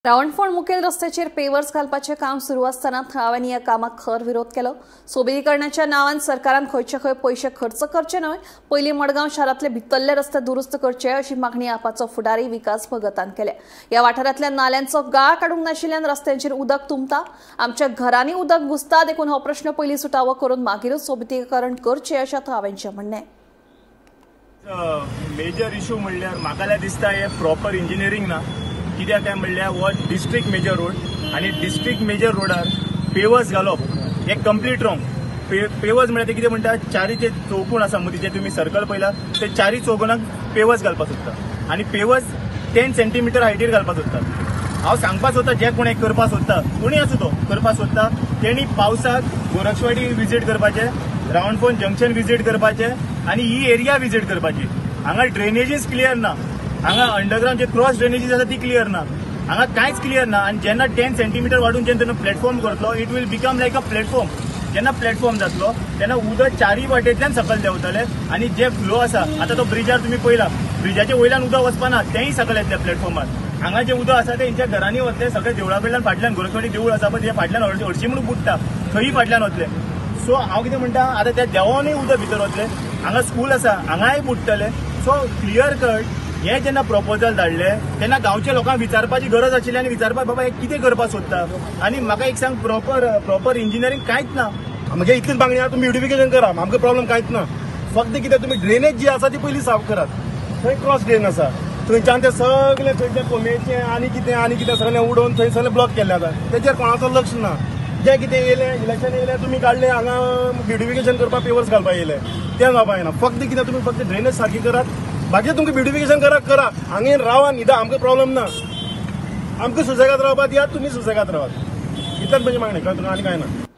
रावणफोंड मुखेल रस्त्याचेर पेवर्स घालपाचें काम सुरू आसतना थळाव्यांनी ह्या कामाक खर विरोध केलो। सोबितीकरणाच्या नांवान सरकारान खंयचे खंय पयशे खर्च करचे न्हय, पयलीं मडगांव शारांतले भितरले रस्ते दुरुस्त करचे अशी मागणी आपाचो फुडारी विकास भगतान केल्या। ह्या वाठारांतल्या नाल्यांचो गाळ काडूंक नाशिल्ल्यान रस्त्यांचेर उदक तुंबता, आमच्या घरांनी उदक घुसता, देखून हो प्रश्न पयलीं सुटावो करून मागीरूच सोबितीकरण करचें अशें थळाव्यांचें म्हणणें। मेजर इशू म्हणल्यार म्हाका दिसता हे प्रॉपर इंजिनियरींग ना। कित्याक काय म्हणल्यार हो डिस्ट्रिक्ट मेजर रोड आनी डिस्ट्रिक्ट मेजर रोडार पेवर्स घालप हे कंप्लीट रॉंग। पेवर्स म्हणल्यार ते कितें म्हणटा, चारी जे चौकोण आसा मदीं जे तुमी सर्कल पळयला ते चारी चौकोणाक पेवर्स घालपाक सोदता आनी पेवर्स 10 सेंटीमिटर हायटीर घालपाक सोदता। हांव सांगपाक सोदता जे कोण हें करपाक सोदता, कोणूय आसूं तो करपाक सोदता, तेणी पावसाक गोरक्षवाडी विजीट करपाचें, रावणफोंड जंक्शन विजीट करपाचें आनी ही एरिया विजीट करपाची। हांगा ड्रेनेजीस क्लियर ना, हांगा अंडरग्रावंड जे क्रॉस ड्रेनेजीस आसा ती क्लियर ना, हांगा कांयच क्लियर ना। आनी जेन्ना 10 सेंटीमिटर वाडून जेन्ना तुमी प्लॅटफॉर्म करतलो, it will become like a platform. जेन्ना प्लॅटफॉर्म जातलो तेन्ना उदक चारी वाटेंतल्यान सकयल देंवतले आनी जे फ्लो आसा आतां तो ब्रिजार तुमी पळयला, ब्रिजाचे वयल्यान उदक वचपाना, तेंय सकयल येतलें प्लॅटफॉर्मार। हांगा जें उदक आसा तें हेंच्या घरांनी वतलें, सगळे देवळा कडल्यान फाटल्यान गोरखवाडी देवूळ आसा पळय, ते फाटल्यान हरशी म्हणून बुडटा, थंय फाटल्यान वतलें। सो हांव कितें म्हणटा, आतां त्या देवानूय उदक भितर वतलें, हांगा स्कूल आसा हांगाय बुडटलें। सो क्लियर कट हे जेन्ना प्रपोजल धाडले तेन्ना गांवच्या लोकांक विचारपाची गरज आशिल्ली आनी विचारपाक बाबा हे कितें करपाक सोदता। आनी म्हाका एक सांग, प्रॉपर इंजिनियरींग कांयच ना। म्हगे इतलीच मागणी आहा, तुमी ब्युटिफिकेशन करा, आमकां प्रॉब्लम कांयच ना। फक्त कितें तुमी ड्रेनेज जी आसा ती पयलीं साफ करात। थंय क्रॉस ड्रेन आसा, थंयच्यान ते सगळे थंयच्या कोंबयेचें आनी कितें सगळें उडोवन थंय सगळें ब्लॉक केल्लें आसा, तेचेर कोणाचो लक्ष ना। जें कितें येयलें इलेक्शन येयलें तुमी काडलें हांगा ब्युटिफिकेशन करपाक पेवर्स घालपाक येयले, तें जावपाक जायना। फक्त कितें तुमी फक्त ड्रेनेज सारकी करात, बाकी तुमकां ब्युटिफिकेशन करा करा, हांगा रावा न्हिदा, आमकां प्रॉब्लम ना। आमकां सुसेगाद रावपाक दियात, तुमी सुसेगाद रावात, इतलेंच म्हजी मागणी, कळ्ळें तुका? आनी कांय ना।